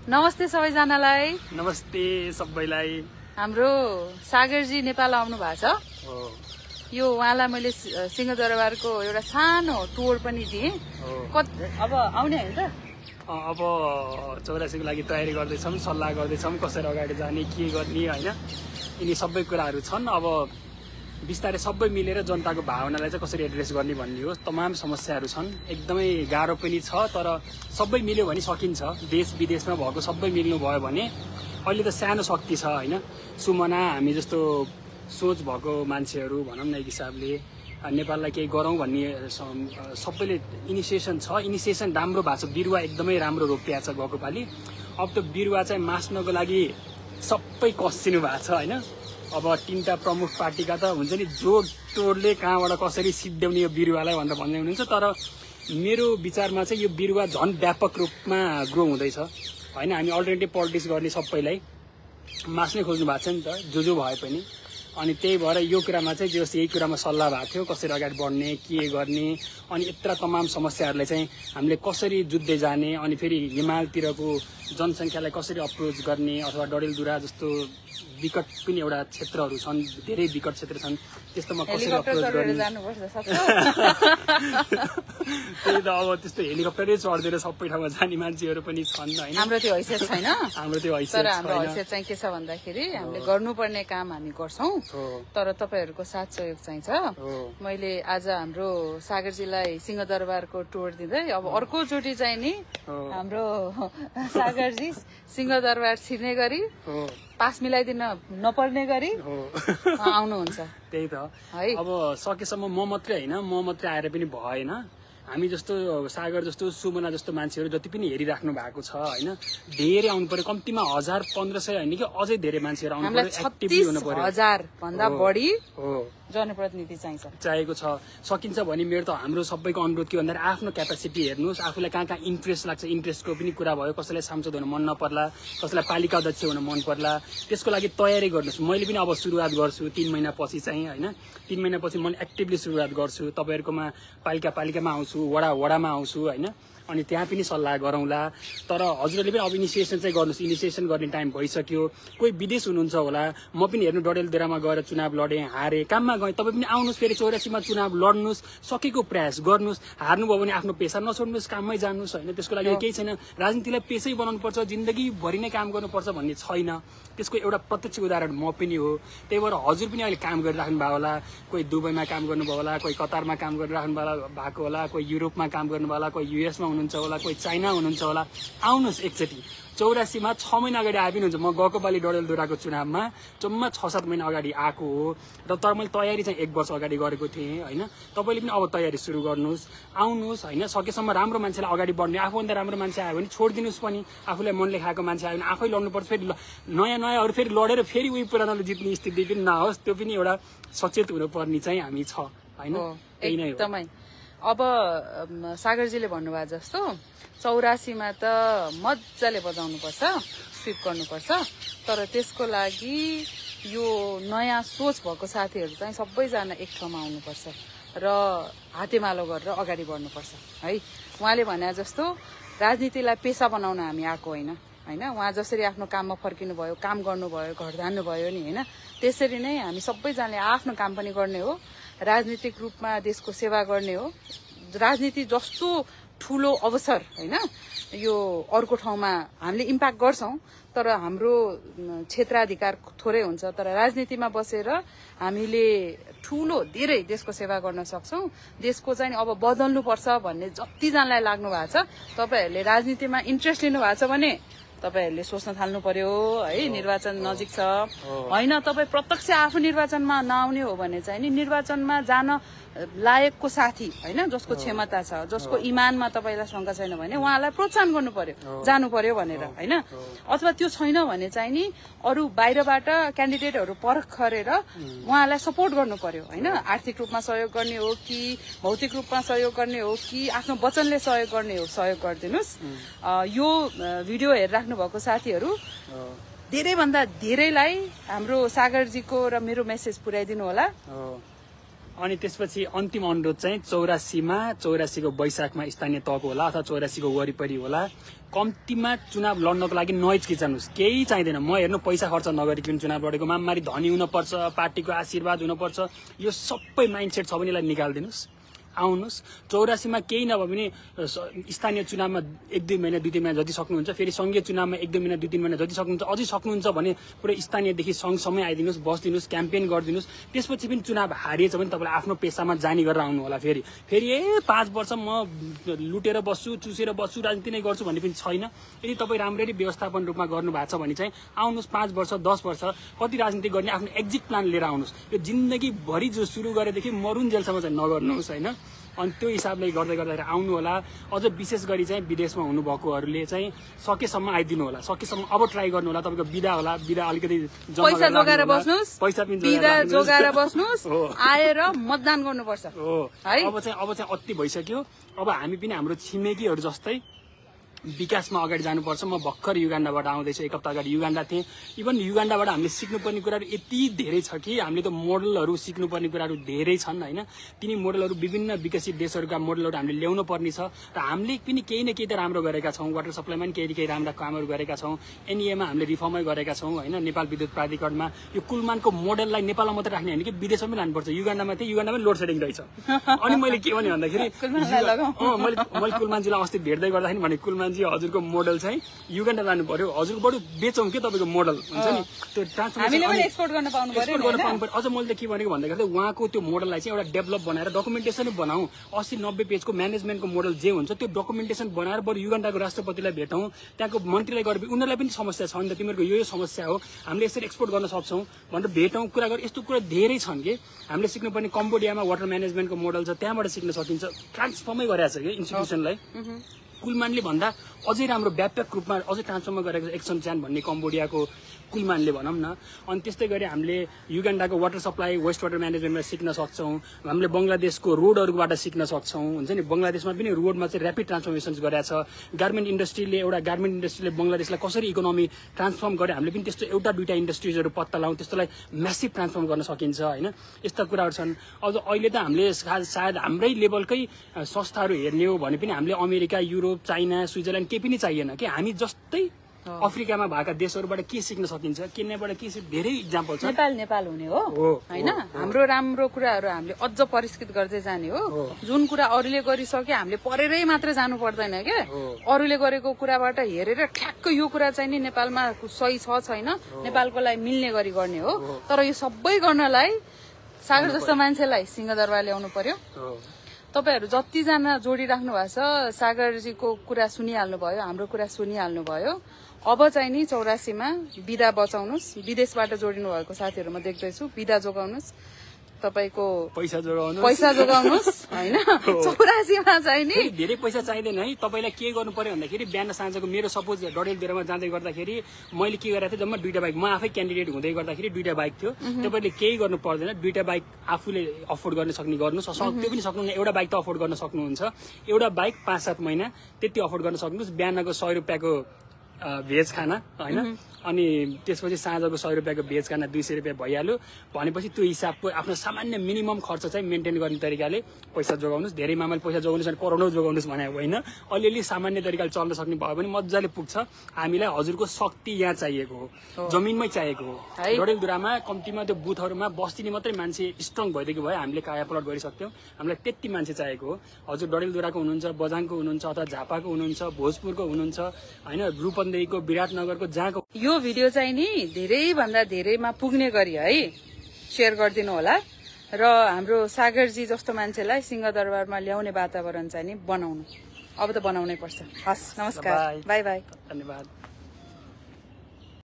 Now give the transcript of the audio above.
नमस्ते सबैजनालाई। नमस्ते सबैलाई। हाम्रो सागरजी नेपाल आउनु भएको छ। यो उहाँलाई मैले सिंहदरबारको एउटा सानो टुर पनि दिएँ। अब आउने हैन त? अब 84 को लागि तयारी गर्दैछौँ, सल्लाह गर्दैछौँ कसरी अगाडि जाने, के गर्ने हैन। यिनी सबै कुराहरू छन्। अब बिस्तारै सबै मिलेर जनताको भावनालाई चाहिँ कसरी एड्रेस गर्ने भन्ने हो। तमाम समस्याहरू छन्, एकदमै गाह्रो पनि छ, तर सबै मिल्यो भने सकिन्छ। देश विदेशमा भएको सबै मिल्नु भयो भने अहिले त सानो शक्ति छ हैन। सुमना हामी जस्तो सोच भएको मान्छेहरू भनौँ न एक हिसाबले नेपाललाई केही गरौँ भन्ने सबैले इनिसिएसन छ। इनिसिएसन राम्रो भएको छ, बिरुवा एकदमै राम्रो रोपिएको छ गएको पालि। अब त्यो बिरुवा चाहिँ मास्नको लागि सबै कसिनु भएको छ हैन। अब तीनटा प्रमुख पार्टीका त हुन्छ नि जोड तोडले कहाँबाट कसरी सिद्ध्याउने यो बिरुवालाई भनेर भन्दै हुनुहुन्छ। तर मेरो विचारमा चाहिँ यो बिरुवा झन् व्यापक रूपमा ग्रो हुँदैछ हैन। हामी अल्टरनेटिभ पोलिटिक्स गर्ने सबैलाई मास्नै खोज्नु भएको छ नि त, जो भए पनि। अनि त्यही भएर यो कुरामा चाहिँ जस यही कुरामा सल्लाह भएको थियो कसरी अगाडि बढ्ने, के गर्ने, अनि यत्र तमाम समस्याहरूलाई चाहिँ हामीले कसरी जुझ्दै जाने, अनि फेरि हिमालतिरको जनसङ्ख्यालाई कसरी अप्रोच गर्ने, अथवा डडेलधुरा जस्तो विकट पनि एउटा क्षेत्रहरू छन्, धेरै विकट क्षेत्र छन्, त्यस्तोमा कसरी अप्रोच गर्ने। त्यही त अब त्यस्तो हेलिकप्टरै चढ्दैन सबै ठाउँमा जाने मान्छेहरू पनि छन् हैन। हाम्रो त्यो हैसियत छैन। हाम्रो त्यो हैसियत तर हाम्रो हैसियत चाहिँ के छ भन्दाखेरि हामीले गर्नुपर्ने काम हामी गर्छौं, तर तपाईहरुको साथ सहयोग चाहिन्छ। मैले आज हाम्रो सागरजीलाई सिंहदरबारको टुर दिँदै अब अर्को चोटी चाहिँ नि हाम्रो सागरजी सिंहदरबार छिर्ने गरी पास मिलाइदिन नपर्ने गरी आउनुहुन्छ। त्यही त अब सकेसम्म म मात्रै हैन, म मात्रै आएर पनि भएन। हामी जस्तो सागर जस्तो सुमना जस्तो मान्छेहरू जति पनि हेरिराख्नु भएको छ हैन, धेरै आउनु पर्यो। कम्तीमा 1000-1500 हैन कि अझै धेरै मान्छेहरू आउनु पर्यो, एक्टिभली हुनु पर्यो। 36,000 भन्दा बढी जनप्रतिनिधि चाहिएको छ। सकिन्छ भने मेरो त हाम्रो सबैको अनुरोध के भन्दा आफ्नो क्यापेसिटी हेर्नुस्, आफूलाई कहाँ इन्ट्रेस्ट लाग्छ, इन्ट्रेस्टको पनि कुरा भयो। कसैलाई सांसद हुन मन नपर्ला, कसैलाई पालिका अध्यक्ष हुन मन पर्ला, त्यसको लागि तयारी गर्नुस्। मैले पनि अब सुरुवात गर्छु 3 महिना पछि चाहिँ हैन। 3 महिना पछि म एक्टिभली सुरुवात गर्छु। तपाईहरुकोमा पालिकामा आउँछु, वडामा आउँछु हैन। अनि त्यहाँ पनि सल्लाह गरौँला। तर हजुरले पनि अब इनिसिएसन चाहिँ गर्नुस्। इनिसिएसन गर्ने टाइम भइसक्यो। कोही विदेश हुनुहुन्छ होला, म पनि हेर्नु डडेलधुरामा गएर चुनाव लडे, हारे, काममा गए। तपाईँ पनि आउनुहोस्, फेरि 84 मा चुनाव लड्नुहोस्, सकेको प्रयास गर्नुहोस्। हार्नुभयो भने आफ्नो पेसा नछोड्नुहोस्, काममै जानुहोस् हैन। त्यसको लागि केही छैन। राजनीतिलाई पेसै बनाउनु पर्छ, जिन्दगीभरि नै काम गर्नुपर्छ भन्ने छैन। त्यसको एउटा प्रत्यक्ष उदाहरण म पनि हो। त्यही भएर हजुर पनि अहिले काम गरिराख्नु भएको होला, कोही दुबईमा काम गर्नुभयो होला, कोही कतारमा काम गरिराख्नु भएको होला, कोही युरोपमा काम गर्नुभयो होला, कोही युएसमा हुनुहुन्छ होला, कोही चाइना हुनुहुन्छ होला। आउनुहोस् एकचोटि। 84 मा 6 महिना अगाडि आए पनि हुन्छ। म गएको पालि डडेलधुराको चुनावमा जम्मा 6-7 महिना अगाडि आएको हो र तर मैले तयारी चाहिँ 1 वर्ष अगाडि गरेको थिएँ हैन। तपाईले पनि अब तयारी सुरु गर्नुहोस्, आउनुहोस् हैन। सकेसम्म राम्रो मान्छेलाई अगाडि बढ्ने, आफूभन्दा राम्रो मान्छे आयो भने छोडिदिनुहोस् पनि। आफूलाई मनले खाएको मान्छे आयो भने आफै लड्नुपर्छ। फेरि नयाँहरू फेरि लडेर फेरि उही पुरानोले जित्ने स्थिति पनि नहोस्। त्यो पनि एउटा सचेत हुनुपर्ने चाहिँ हामी छ हैन। त्यही नै हो एकदमै। अब सागरजीले भन्नुभयो जस्तो 84 मा त मजाले बजाउनु पर्छ, स्विप गर्नुपर्छ। तर त्यसको लागि यो नयाँ सोच भएको साथीहरू चाहिँ सबैजना एक ठाउँमा आउनुपर्छ र हातेमालो गरेर अगाडि बढ्नुपर्छ है। उहाँले भने जस्तो राजनीतिलाई पेसा बनाउन हामी आएको हैन। उहाँ जसरी आफ्नो काममा फर्किनु भयो, काम गर्नुभयो, घर धान्नु भयो नि हैन, त्यसरी नै हामी सबैजनाले आफ्नो काम पनि गर्ने हो, राजनीतिक रूपमा देशको सेवा गर्ने हो। राजनीति जस्तो ठूलो अवसर हैन, यो अर्को ठाउँमा हामीले इम्प्याक्ट गर्छौं, तर हाम्रो क्षेत्राधिकार थोरै हुन्छ। तर राजनीतिमा बसेर हामीले ठूलो धेरै देशको सेवा गर्न सक्छौं। देशको चाहिँ अब बदल्नुपर्छ भन्ने जतिजनालाई लाग्नु भएको छ, तपाईहरुले राजनीतिमा इन्ट्रेस्ट लिनु भएको छ भने तपाईहरुले सोच्न थाल्नु पर्यो है। निर्वाचन नजिक छ हैन। तपाई प्रत्यक्ष आफू निर्वाचनमा नआउने हो भने चाहिँ नि निर्वाचनमा जान लायकको साथी हैन, जसको क्षमता छ, जसको इमानमा तपाईलाई शंका छैन भने उहाँलाई प्रोत्साहन गर्नु पर्यो, जानु पर्यो भनेर हैन। अथवा त्यो छैन भने चाहिँ नि अरु बाहिरबाट क्यान्डिडेटहरु परख गरेर उहाँलाई सपोर्ट गर्नु पर्यो हैन। आर्थिक रूपमा सहयोग गर्ने हो कि भौतिक रूपमा सहयोग गर्ने हो कि आफ्नो वचनले सहयोग गर्ने हो, सहयोग गरिदिनुस्। यो भिडियो हेरिराख्नु भएको साथीहरु धेरै भन्दा धेरैलाई हाम्रो सागरजीको र मेरो मेसेज पुर्याइदिनु होला। अनि त्यसपछि अन्तिम अनुरोध चाहिँ 84 को वैशाखमा स्थानीय तहको होला अथवा 84 को वरिपरि होला। कम्तीमा चुनाव लड्नको लागि नहिचकिचाउनुहोस्, केही चाहिँदैन। म हेर्नु पैसा खर्च नगरिकन चुनाव लडेको, मामारी धनी हुनुपर्छ, पार्टीको आशीर्वाद हुनुपर्छ, यो सबै माइन्डसेट छ भने यसलाई निकालिदिनुहोस्, आउनुहोस्। 84 मा केही नभए पनि स्थानीय चुनावमा 1-2 महिना 2-3 महिना जति सक्नुहुन्छ, फेरि संघीय चुनावमा 1-2 महिना 2-3 महिना जति सक्नुहुन्छ, अझै सक्नुहुन्छ भने पुरै स्थानीयदेखि सङ्घसम्मै आइदिनुहोस्, बसिदिनुहोस्, क्याम्पेन गरिदिनुहोस्। त्यसपछि पनि चुनाव हारिएछ भने तपाईँले आफ्नो पेसामा जानी गरेर आउनु होला। फेरि 5 वर्ष म लुटेर बस्छु, चुसेर बस्छु, राजनीति नै गर्छु भन्ने पनि छैन। यदि तपाईँ राम्ररी व्यवस्थापन रूपमा गर्नु भएको छ भने चाहिँ आउनुहोस्, 5 वर्ष 10 वर्ष कति राजनीति गर्ने आफ्नो एक्जिट प्लान लिएर आउनुहोस्। यो जिन्दगीभरि जो सुरु गरेदेखि मरुन्जेलसम्म चाहिँ नगर्नुहोस् होइन। अनि त्यो हिसाबले गर्दाखेरि आउनु होला। अझ विशेष गरी चाहिँ विदेशमा हुनुभएकोहरूले चाहिँ सकेसम्म आइदिनु होला, सकेसम्म अब ट्राई गर्नु होला। तपाईँको बिदा होला, बिदा अलिकति पैसा जोगाएर बस्नुहोस्, पैसा पनि जोगाएर बस्नुहोस्, आएर मतदान गर्नुपर्छ हो। अब चाहिँ अति भइसक्यो। अब हामी पनि हाम्रो छिमेकीहरू जस्तै विकासमा अगाडि जानुपर्छ। म भर्खर युगान्डाबाट आउँदैछु, 1 हप्ता अगाडि युगान्डा थिएँ। इभन युगान्डाबाट हामीले सिक्नुपर्ने कुराहरू यति धेरै छ कि हामीले त मोडलहरू सिक्नुपर्ने कुराहरू धेरै छन् होइन। तिनी मोडलहरू विभिन्न विकसित देशहरूका मोडलहरू हामीले ल्याउनु पर्ने छ र हामीले पनि केही न केही त राम्रो गरेका छौँ। वाटर सप्लाईमा पनि केही राम्रा कामहरू गरेका छौँ, एनईएमा हामीले रिफर्मै गरेका छौँ होइन। नेपाल विद्युत प्राधिकरणमा यो कुलमानको मोडललाई नेपालमा मात्रै राख्ने होइन कि विदेशमा पनि लानुपर्छ। युगान्डामा थिएँ, युगान्डामा लोड सेडिङ रहेछ। अनि मैले के भने भन्दाखेरि मैले कुलमानजीलाई अस्ति भेट्दै गर्दाखेरि भने कुलमान हजुरको मोडल चाहिँ युगान्डा लानु पर्यो, हजुरको बेचौँ के तपाईँको मोडल हुन्छ नि, त्यो ट्रान्सफर्मेसन एक्सपोर्ट गर्न पाउनु पर्यो। अझ मैले के भनेको भन्दाखेरि उहाँको त्यो मोडललाई चाहिँ एउटा डेभलप बनाएर डकुमेन्टेसन बनाऊ। 80-90 पेजको म्यानेजमेन्टको मोडल जे हुन्छ त्यो डकुमेन्टेसन बनाएर बरु युगान्डाको राष्ट्रपतिलाई भेटौँ, त्यहाँको मन्त्रीलाई गरे उनीहरूलाई पनि समस्या छ नि त, तिमीहरूको यो समस्या हो, हामीले यसरी एक्सपोर्ट गर्न सक्छौँ भनेर भेटौँ, कुरा गरेर यस्तो कुरा धेरै छन् कि हामीले सिक्नुपर्ने। कम्बोडियामा वाटर म्यानेजमेन्टको मोडल छ, त्यहाँबाट सिक्न सकिन्छ। ट्रान्सफर्मै गरेको छ कि इन्स्टिट्युसनलाई। कुलमानले भन्दा अझै राम्रो व्यापक रूपमा अझै ट्रान्सफर्म गरेको छ एक्सन च्यान भन्ने कम्बोडियाको कुलमानले भनौँ न। अनि त्यस्तै गरी हामीले युगान्डाको वाटर सप्लाई वेस्ट वाटर म्यानेजमेन्टमा सिक्न सक्छौँ। हामीले बङ्गलादेशको रोडहरूबाट सिक्न सक्छौँ हुन्छ नि। बङ्गलादेशमा पनि रोडमा चाहिँ ऱ्यापिड ट्रान्सफर्मेसन्स गरेको छ। गार्मेन्ट इन्डस्ट्रीले बङ्गलादेशलाई कसरी इकोनोमी ट्रान्सफर्म गरे हामीले पनि त्यस्तो 1-2 इन्डस्ट्रिजहरू पत्ता लगाउँ, त्यस्तोलाई म्यासिभ ट्रान्सफर्म गर्न सकिन्छ होइन। यस्ता कुराहरू छन्। अझ अहिले त हामीले सायद हाम्रै लेभलकै संस्थाहरू हेर्ने हो भने पनि हामीले अमेरिका, युरोप, चाइना, स्विजरल्यान्ड केही पनि चाहिएन कि हामी जस्तै अफ्रिकामा भएका देशहरूबाट के सिक्न सकिन्छ, केन्याबाट के धेरै इक्जाम्पल छ। नेपाल हुने हो होइन। हाम्रो राम्रो कुराहरू हामीले अझ परिष्कृत गर्दै जाने हो। जुन कुरा अरूले गरिसके हामीले परेरै मात्र जानु पर्दैन के, अरूले गरेको कुराबाट हेरेर ठ्याक्क यो कुरा चाहिँ नि नेपालमा सही छ छैन, नेपालको लागि मिल्ने गरी गर्ने हो। तर यो सबै गर्नलाई सागर जस्तो मान्छेलाई सिंहदरबार ल्याउनु पर्यो। तपाईहरु जतिजना जोडिराख्नु भएको छ, सागरजीको कुरा सुनिहाल्नु भयो, हाम्रो कुरा सुनिहाल्नु भयो। अब चाहिँ नि 84 मा बिदा बचाउनुस्। विदेशबाट जोडिनु भएको साथीहरु म देख्दैछु, बिदा जोगाउनुस्, तपाईको पैसा जोगाउनुस् हैन। 84 मा चाहिँ नि धेरै पैसा चाहिदैन है। तपाईलाई के गर्नु पर्यो भन्दाखेरि बिहान साँझको मेरो सपोज डडेलधुरामा जाँदै गर्दाखेरि मैले के गरेको थिएँ, जम्मा 2टा बाइक, म आफै क्यान्डिडेट हुँदै गर्दाखेरि 2टा बाइक थियो। तपाईले केही गर्नु पर्दैन, 2टा बाइक आफूले अफोर्ड गर्न सक्ने गर्नुस्। त्यो पनि सक्नुहुन्न, एउटा बाइक त अफोर्ड गर्न सक्नुहुन्छ। एउटा बाइक 5-7 महिना त्यति अफोर्ड गर्न सक्नुस्। बिहानको 100 रुपैयाँको भेज खाना हैन, अनि त्यसपछि साँझको 100 रुपैयाँको भेज खाना 200 रुपैयाँ भइहाल्यो भनेपछि त्यो हिसाबको आफ्नो सामान्य मिनिमम खर्च चाहिँ मेन्टेन गर्ने तरिकाले पैसा जोगाउनुस्। धेरै मामाले पैसा जोगाउनुस् भने करोडौं जोगाउनुस् भने होइन, अलिअलि सामान्य तरिकाले चल्न सक्ने भयो भने मजाले पुग्छ। हामीलाई हजुरको शक्ति यहाँ चाहिएको हो, जमिनमै चाहिएको हो। डडेलधुरामा कम्तीमा त्यो बुथहरुमा बस्दिने मात्रै मान्छे स्ट्रङ भइदिएको भए हामीले काया पलट गरिसक्थ्यौं। हामीलाई त्यति मान्छे चाहिएको हो। हजुर डडेलधुराको हुनुहुन्छ, बझाङको हुनुहुन्छ, अथवा झापाको हुनुहुन्छ, भोजपुरको हुनुहुन्छ हैन, रूपन्देहीको, विराटनगरको, जहाँको यो भिडियो चाहिँ नि धेरै भन्दा धेरैमा पुग्ने गरी है शेयर गरिदिनु होला र हाम्रो सागरजी जस्तो मान्छेलाई सिंहदरबारमा ल्याउने वातावरण चाहिँ नि बनाउनु। अब त बनाउनै पर्छ। हस्, नमस्कार, बाई बाई, धन्यवाद।